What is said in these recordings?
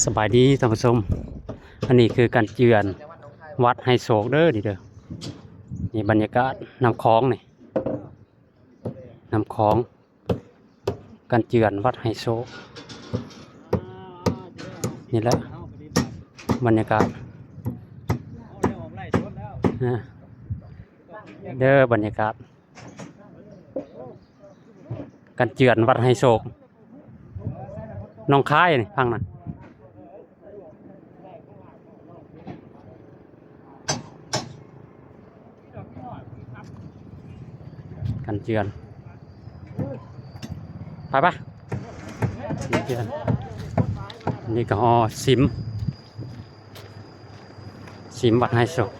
ສະບາຍດີທ່ານຜູ້ຊົມ, ອັນນີ້ຄືການເຈື່ອນວັດໄຮໂສກເດີ ນີ້ເດີ. ນີ້ບັນຍາກາດນ້ຳຂອງນີ້ ນ້ຳຂອງ ການເຈື່ອນວັດໄຮໂສກ ນີ້ແຫຼະບັນຍາກາດ ເດີ ບັນຍາກາດ ການເຈື່ອນວັດໄຮໂສກ ໜອງຄາຍນີ້ ຟັງນະ ການເຈື່ອນ ໄປປະ ການເຈື່ອນ ນີ້ກໍຫໍຊິມ ຊິມວັດໄຮໂສກ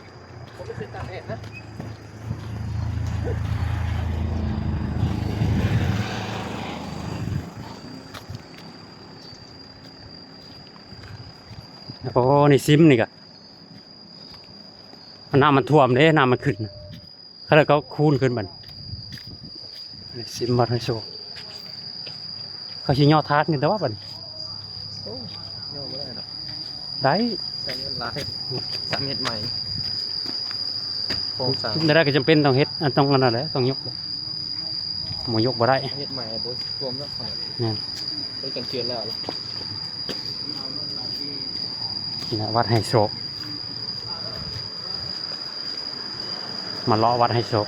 ໂອ້ ນີ້ຊິມນີ້ກະ ນ້ຳມັນຖ້ວມເດ້ ນ້ຳມັນຂຶ້ນ ເຂົາເລີຍກໍຄູນຂຶ້ນບັດ ຊິມວັດໄຮໂສກ ເຂົາຊິຍໍທາດນີ້ແຕ່ວ່າບັດນີ້ ໂອ້ ຍໍບໍ່ໄດ້ດອກ ໄດ້ ໃຊ້ເງິນຫຼາຍ ສ້າງເຮັດໃໝ່ ໂຄງສ້າງ ໄດ້ກໍຈຳເປັນຕ້ອງເຮັດ ອັນ ຕ້ອງອັນນັ້ນແຫຼະ ຕ້ອງຍົກ ບໍ່ຍົກບໍ່ໄດ້ ເຮັດໃໝ່ບໍ່ຖ້ວມເນາະ ແມ່ນ ໄດ້ກັນເຈື່ອນແລ້ວ ນີ້ແຫຼະ ວັດໄຮໂສກ ມາເລາະວັດໄຮໂສກ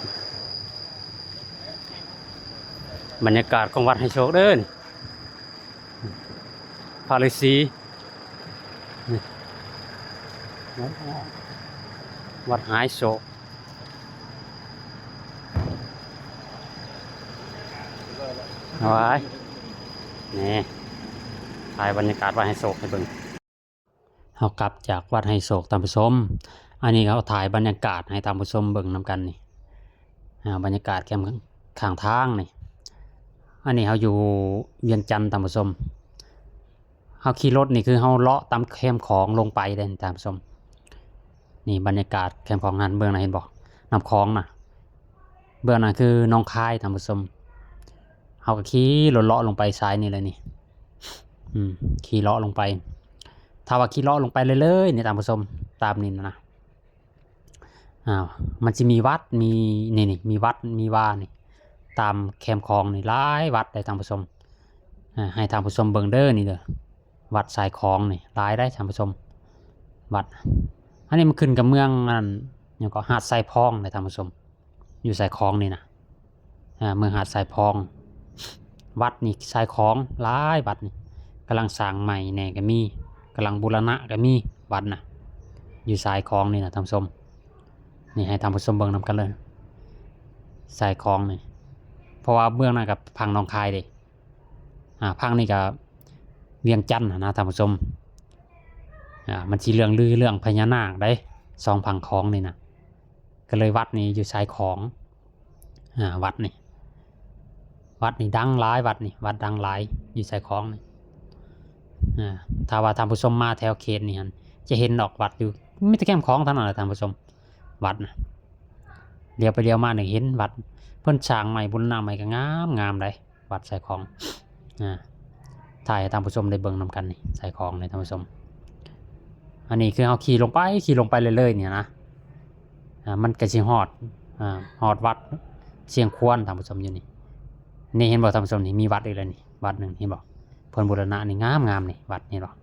ບັນຍາກາດຂອງວັດໄຮໂສກເດີ ນີ້ ພະລືສີ ນີ້ ວັດໄຮໂສກ ວ້າຍ ນີ້ ຖ່າຍບັນຍາກາດວັດໄຮໂສກໃຫ້ເບິ່ງ. ເຮົາກັບຈາກວັດໄຮໂສກທ່ານຜູ້ຊົມ ອັນນີ້ເຮົາຖ່າຍບັນຍາກາດໃຫ້ທ່ານຜູ້ຊົມເບິ່ງນຳກັນນີ້ ອ່າ ບັນຍາກາດແຄມຂ້າງທາງນີ້ ອັນນີ້ເຮົາຢູ່ວຽງຈັນທ່ານຜູ້ຊົມ ເຮົາຂີ່ລົດນີ້ຄືເຮົາເລາະຕາມແຄມຂອງລົງໄປເດ້ທ່ານຜູ້ຊົມ ນີ້ບັນຍາກາດແຄມຂອງຫັ້ນ ເບິ່ງນະ ເຫັນບໍ່ ນ້ຳຂອງນະ ເບື້ອງນັ້ນຄືໜອງຄາຍທ່ານຜູ້ຊົມ ເຮົາກໍຂີ່ລົດເລາະລົງໄປສາຍນີ້ແຫຼະນີ້ ອືມ ຂີ່ເລາະລົງໄປ ຖ້າວ່າຂີ່ເລາະລົງໄປເລື້ອຍໆນີ້ທ່ານຜູ້ຊົມ ຕາມນີ້ນະ ອ່າ ມັນຊິມີວັດ ມີ ນີ້ໆ ມີວັດ ມີວານີ້ ຕາມແຄມຂອງນີ້ຫຼາຍວັດເດ້ທ່ານຜູ້ຊົມ ອ່າ ໃຫ້ທ່ານຜູ້ຊົມເບິ່ງເດີ ນີ້ເດີ ວັດຊາຍຂອງນີ້ຫຼາຍໄດ໋ທ່ານຜູ້ຊົມ ວັດ ອັນນີ້ມັນຂຶ້ນກັບເມືອງ ອັນ ຫຍັງເກາະ ຫາດຊາຍພອງເດ້ທ່ານຜູ້ຊົມ ຢູ່ຊາຍຂອງນີ້ນະ ອ່າ ເມືອງຫາດຊາຍພອງ ວັດນີ້ຊາຍຂອງຫຼາຍ ວັດນີ້ກຳລັງສ້າງໃໝ່ແດ່ກໍມີ ກຳລັງບູລະນະກໍມີ ວັດນະ ຢູ່ຊາຍຂອງນີ້ນະທ່ານຜູ້ຊົມ ນີ້ໃຫ້ທ່ານຜູ້ຊົມເບິ່ງນຳກັນເລີຍ ຊາຍຂອງນີ້ ເພາະວ່າເບື້ອງນັ້ນກໍຝັ່ງໜອງຄາຍເດ້ ອ່າ ຝັ່ງນີ້ກໍວຽງຈັນຫັ້ນນະທ່ານຜູ້ຊົມ ອ່າ ມັນຊິເລື່ອງລືເລື່ອງພະຍານາກໄດ໋ ສອງຝັ່ງຂອງນີ້ນະ ກໍເລີຍວັດນີ້ຢູ່ຊາຍຂອງ ອ່າ ວັດນີ້ ວັດນີ້ດັງຫຼາຍ ວັດນີ້ ວັດດັງຫຼາຍ ຢູ່ຊາຍຂອງນີ້ ອ່າ ຖ້າວ່າທ່ານຜູ້ຊົມມາແຖວເຂດນີ້ຫັ້ນ ຈະເຫັນດອກວັດຢູ່ ມີແຕ່ແຄມຂອງເທົ່ານັ້ນແຫຼະທ່ານຜູ້ຊົມ ວັດນະ ຫຼຽວໄປຫຼຽວມານີ້ເຫັນວັດ ເພິ່ນສ້າງໃໝ່ ບູລະນະໃໝ່ກໍງາມ ງາມໄດ໋ ວັດຊາຍຂອງ ອ່າ ຖ່າຍໃຫ້ທ່ານຜູ້ຊົມໄດ້ເບິ່ງນຳກັນນີ້ ຊາຍຂອງນີ້ທ່ານຜູ້ຊົມ ອັນນີ້ຄືເຮົາຂີ່ລົງໄປ ຂີ່ລົງໄປເລື້ອຍໆນີ້ນະ ອ່າ ມັນກໍຊິຮອດ ອ່າ ຮອດວັດຊຽງຄວນທ່ານຜູ້ຊົມ ຢູ່ນີ້ ນີ້ເຫັນບໍ່ທ່ານຜູ້ຊົມ ນີ້ມີວັດອີກແລ້ວນີ້ ວັດໜຶ່ງ ເຫັນບໍ່ ເພິ່ນບູລະນະນີ້ງາມໆນີ້ ວັດ ເຫັນບໍ່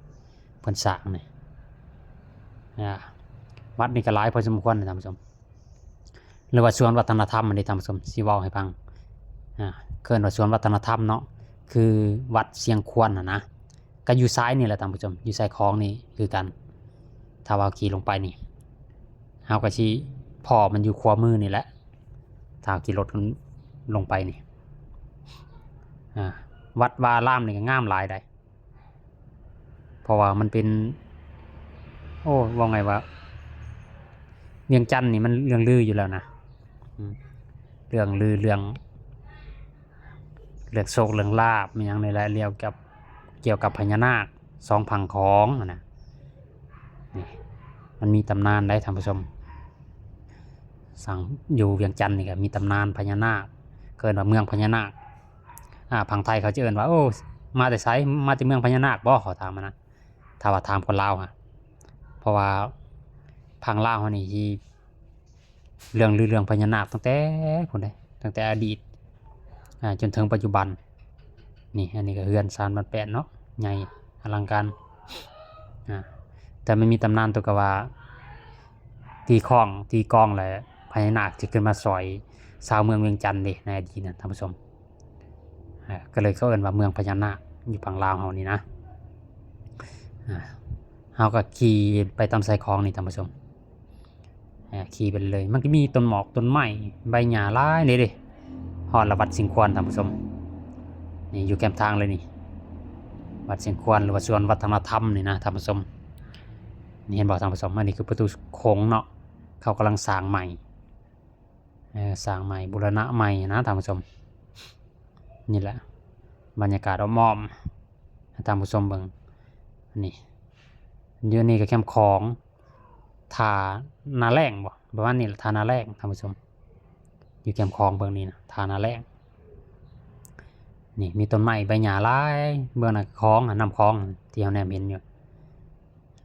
ເພິ່ນສ້າງນີ້ ອ່າ ວັດນີ້ກໍຫຼາຍພໍສົມຄວນນະທ່ານຜູ້ຊົມ ຫຼືວ່າສວນວັດທະນະທຳຫັ້ນເດ້ທ່ານຜູ້ຊົມ ຊິເວົ້າໃຫ້ຟັງ ອ່າ ເອີ້ນວ່າສວນວັດທະນະທຳເນາະ ຄືວັດຊຽງຄວນຫັ້ນນະ ກໍຢູ່ຊາຍນີ້ແຫຼະທ່ານຜູ້ຊົມ ຢູ່ຊາຍຂອງນີ້ຄືກັນ ຖ້າວ່າເຮົາຂີ່ລົງໄປນີ້ ເຮົາກໍຊິພໍ້ມັນຢູ່ຂວາມືນີ້ແຫຼະ ຖ້າເຮົາຂີ່ລົດລົງໄປນີ້ ອ່າ ວັດວາອາລາມນີ້ກໍງາມຫຼາຍໃດ໋ ເພາະວ່າມັນເປັນ ໂອ້ ເວົ້າໄງວ່າ ວຽງຈັນນີ້ມັນເລື່ອງລືຢູ່ແລ້ວນະ ອືມ ເລື່ອງລືເລື່ອງ ເລື່ອງໂຊກເລື່ອງລາບ ມີຫຍັງນີ້ແຫຼະ ກ່ຽວກັບ ກ່ຽວກັບພະຍານາກສອງຝັ່ງຂອງຫັ້ນນະ ນີ້ ມັນມີຕຳນານໄດ໋ທ່ານຜູ້ຊົມ ສາງ ຢູ່ວຽງຈັນນີ້ກໍມີຕຳນານພະຍານາກ ເອີ້ນວ່າເມືອງພະຍານາກ ອ່າ ຝັ່ງໄທເຂົາຈະເອີ້ນວ່າ ໂອ້ ມາແຕ່ໃສ ມາແຕ່ເມືອງພະຍານາກບໍ່ ເຂົາຖາມຫັ້ນນະ ຖ້າວ່າຖາມຄົນລາວຫັ້ນ ເພາະວ່າພັງລາວເຮົານີ້ທີ່ເລື່ອງລືເລື່ອງພະຍານາກຕັ້ງແຕ່ພຸ້ນເດ້ ຕັ້ງແຕ່ອະດີດ ອາ ຈົນເຖິງປັດຈຸບັນ. ນີ້ ອັນນີ້ກໍເຮືອນຊານບ້ານແປ້ນເນາະ ໃຫຍ່ອະລັງການ ອາ ແຕ່ມັນມີຕຳນານຕົວກະວ່າ ຕີຄ້ອງຕີກອງ ແລະ ພະຍານາກຈະຂຶ້ນມາຊ່ອຍຊາວເມືອງວຽງຈັນເດ້ ໃນອະດີດນະທ່ານຜູ້ຊົມ. ອາ ກໍເລີຍເຂົາເອີ້ນວ່າເມືອງພະຍານາກ ຢູ່ຝັ່ງລາວເຮົານີ້ນະ. ອາ ເຮົາກໍຂີ່ໄປຕາມຊາຍຂອງນີ້ທ່ານຜູ້ຊົມ ອາ ຂີ່ໄປເລີຍ ມັນກໍມີຕົ້ນໝອກຕົ້ນໄມ້ໃບຫຍ້າຫຼາຍເດ້ ຮອດລະວັດຊຽງຄວນທ່ານຜູ້ຊົມ. ນີ້ຢູ່ແຄມທາງເລີຍນີ້ ວັດຊຽງຄວນ ຫຼືວ່າສວນວັດທະນະທຳນີ້ນະທ່ານຜູ້ຊົມ. ນີ້ເຫັນບໍ່ທ່ານຜູ້ຊົມ ອັນນີ້ຄືປະຕູໂຂງເນາະ ເຂົາກຳລັງສ້າງໃໝ່ ເອີ ສ້າງໃໝ່ ບູລະນະໃໝ່ນະທ່ານຜູ້ຊົມ. ນີ້ແຫຼະ ບັນຍາກາດອ້ອມໆ ໃຫ້ທ່ານຜູ້ຊົມເບິ່ງ. ນີ້ ຢູ່ນີ້ກໍແຄມຂອງ ທ່ານາແລ້ງບໍ ປະມານນີ້ແຫຼະ ທ່ານາແລ້ງທ່ານຜູ້ຊົມ. ຢູ່ແຄມຂອງເບື້ອງນີ້ນະ ທ່ານາແລ້ງ. ນີ້ມີຕົ້ນໄມ້ໃບຫຍ້າຫຼາຍ ເບື້ອງນັ້ນຂອງ ນ້ຳຂອງທີ່ເຮົາແນມເຫັນຢູ່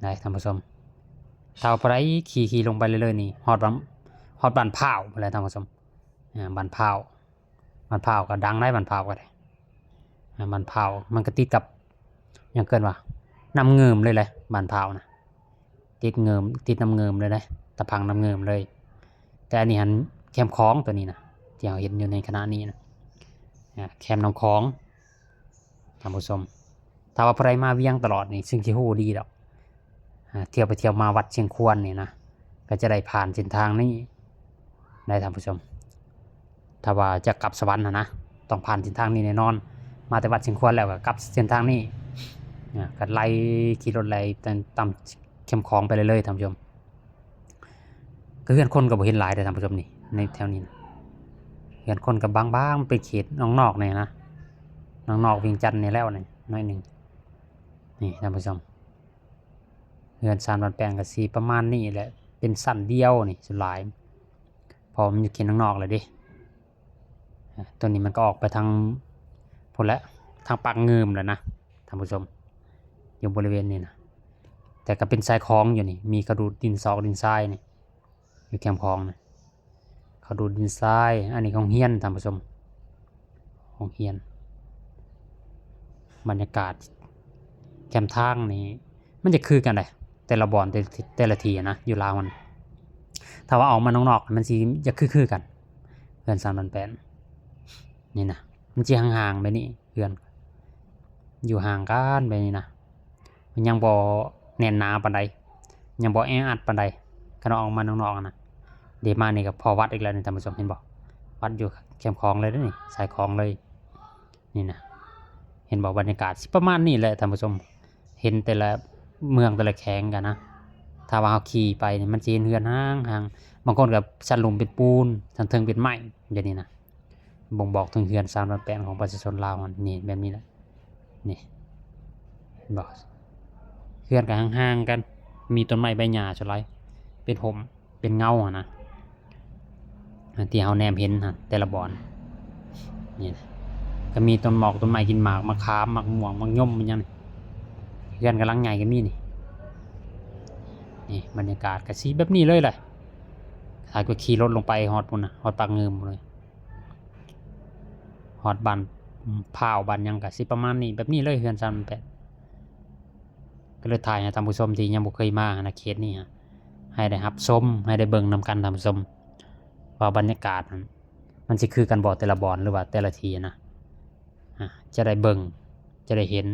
ໄດ້ທ່ານຜູ້ຊົມ. ຖ້າວ່າຜູ້ໃດຂີ່ ຂີ່ລົງໄປເລື້ອຍໆນີ້ ຮອດບ້ານ ຮອດບ້ານພ້າວພຸ້ນແຫຼະທ່ານຜູ້ຊົມ. ອາ ບ້ານພ້າວ ບ້ານພ້າວກໍດັງໄດ໋ ບ້ານພ້າວກໍໄດ້ ອາ ບ້ານພ້າວມັນກໍຕິດກັບ ຫຍັງເອີ້ນວ່າ ນ້ຳງື່ມເລີຍແຫຼະ ບ້ານພ້າວນະ ຕິດງື່ມ ຕິດນ້ຳງື່ມເລີຍເດ້ ຕາພັງນ້ຳງື່ມເລີຍ. ແຕ່ອັນນີ້ຫັ້ນແຄມຂອງຕົວນີ້ນະ ທີ່ເຮົາເຫັນຢູ່ໃນຂະນະນີ້ນະ ອາ ແຄມນ້ຳຂອງ ທ່ານຜູ້ຊົມ. ຖ້າວ່າຜູ້ໃດມາວຽງຕະຫຼອດນີ້ ຊຶ່ງຊິຮູ້ດີດອກ ອາ ທ່ຽວໄປທ່ຽວມາວັດຊຽງຄວນນີ້ນະ ກໍຈະໄດ້ຜ່ານເສັ້ນທາງນີ້ໄດ້ທ່ານຜູ້ຊົມ. ຖ້າວ່າຈະກັບສະຫວັນຫັ້ນນະ ຕ້ອງຜ່ານເສັ້ນທາງນີ້ແນ່ນອນ. ມາແຕ່ວັດຊຽງຄວນແລ້ວກໍກັບເສັ້ນທາງນີ້ ອາ ກໍໄລ່ ຂີ່ລົດໄລ່ຕາມ ຕາມແຄມຂອງໄປເລື້ອຍໆທ່ານຜູ້ຊົມ. ກໍເຮືອນຄົນກໍບໍ່ເຫັນຫຼາຍເດ້ທ່ານຜູ້ຊົມນີ້ ໃນແຖວນີ້ນະ ເຮືອນຄົນກໍບາງໆ ເປັນເຂດນອກໆ ແດ່ນະ ນອກໆ ວຽງຈັນນີ້ແລ້ວນີ້ໜ້ອຍໜຶ່ງ. ນີ້ທ່ານຜູ້ຊົມ ເຮືອນຊານບ້ານແປ້ນກໍຊິປະມານນີ້ແຫຼະ ເປັນຊັ້ນດຽວນີ້ສ່ວນຫຼາຍ ເພາະມັນຢູ່ເຂດນອກໆ ແລ້ວເດ້. ອາ ຕົວນີ້ມັນກໍອອກໄປທາງພຸ້ນແຫຼະ ທາງປາກງື່ມແລ້ວນະທ່ານຜູ້ຊົມ ຢູ່ບໍລິເວນນີ້ນະ. ແຕ່ກໍເປັນຊາຍຂອງຢູ່ນີ້ ມີເຂົາດູດດິນຊອກດິນຊາຍນີ້ ຢູ່ແຄມຂອງນະ ເຂົາດູດດິນຊາຍ. ອັນນີ້ໂຮງຮຽນທ່ານຜູ້ຊົມ ໂຮງຮຽນ. ບັນຍາກາດແຄມທາງນີ້ ມັນຈະຄືກັນໄດ໋ ແຕ່ລະບ່ອນ ແຕ່ ແຕ່ລະທີ່ນະ ຢູ່ລາວຫັ້ນ. ຖ້າວ່າອອກມານອກໆ ມັນຊິຈະຄືໆ ກັນ ເຮືອນຊານບ້ານແປ້ນນີ້ນະ ມັນຊິຫ່າງໆ ແບບນີ້ ເຮືອນຢູ່ຫ່າງກັນແບບນີ້ນະ ມັນຍັງບໍ່ແໜ້ນໜາປານໃດ ຍັງບໍ່ແອອັດປານໃດ. ຄັນອອກມານອກໆ ຫັ້ນນະ ເດ ມານີ້ກໍພໍວັດອີກແລ້ວນີ້ທ່ານຜູ້ຊົມ ເຫັນບໍ່ ວັດຢູ່ແຄມຂອງເລີຍເດ້ນີ້ ຊາຍຂອງເລີຍ. ນີ້ນະ ເຫັນບໍ່ ບັນຍາກາດຊິປະມານນີ້ແຫຼະທ່ານຜູ້ຊົມ ເຫັນແຕ່ລະເມືອງແຕ່ລະແຂວງກັນນະ. ຖ້າວ່າເຮົາຂີ່ໄປນີ້ ມັນຊິເຫັນເຮືອນຫ່າງໆ ບາງຄົນກໍຊັ້ນລຸ່ມເປັນປູນ ຊັ້ນເທິງເປັນໄມ້ ແບບນີ້ນະ ບົ່ງບອກເຖິງເຮືອນຊານບ້ານແປ້ນຂອງປະຊາຊົນລາວເຮົານີ້ ແບບນີ້ແຫຼະ. ນີ້ ເຫັນບໍ່ ເຮືອນກໍຫ່າງໆ ກັນ ມີຕົ້ນໄມ້ໃບຫຍ້າສ່ວນຫຼາຍ ເປັນຮົ່ມເປັນເງົາຫັ້ນນະ ທີ່ເຮົາແນມເຫັນຫັ້ນ ແຕ່ລະບ່ອນ. ນີ້ນະ ກໍມີຕົ້ນໝອກຕົ້ນໄມ້ກິນໝາກ ໝາກຂາມ ໝາກມ່ວງ ໝາກຍົມ ອີຫຍັງນີ້. ເຮືອນກໍຫຼັງໃຫຍ່ກໍມີນີ້. ນີ້ບັນຍາກາດກໍຊິແບບນີ້ເລີຍແຫຼະ ຖ້າກໍຂີ່ລົດລົງໄປຮອດພຸ້ນນະ ຮອດປາກງື່ມພຸ້ນເລີຍ ຮອດບ້ານພ້າວ ບ້ານຫຍັງ ກໍຊິປະມານນີ້ ແບບນີ້ເລີຍ ເຮືອນຊານບ້ານແປ້ນ. ກໍເລີຍຖ່າຍໃຫ້ທ່ານຜູ້ຊົມທີ່ຍັງບໍ່ເຄີຍມານະ ເຂດນີ້ ໃຫ້ໄດ້ຮັບຊົມ ໃຫ້ໄດ້ເບິ່ງນຳກັນທ່ານຜູ້ຊົມ ວ່າບັນຍາກາດຫັ້ນ ມັນຊິຄືກັນບໍ່ແຕ່ລະບ່ອນ ຫຼືວ່າແຕ່ລະທີ່ນະ. ອາ ຈະໄດ້ເບິ່ງ ຈະໄດ້ເຫັນ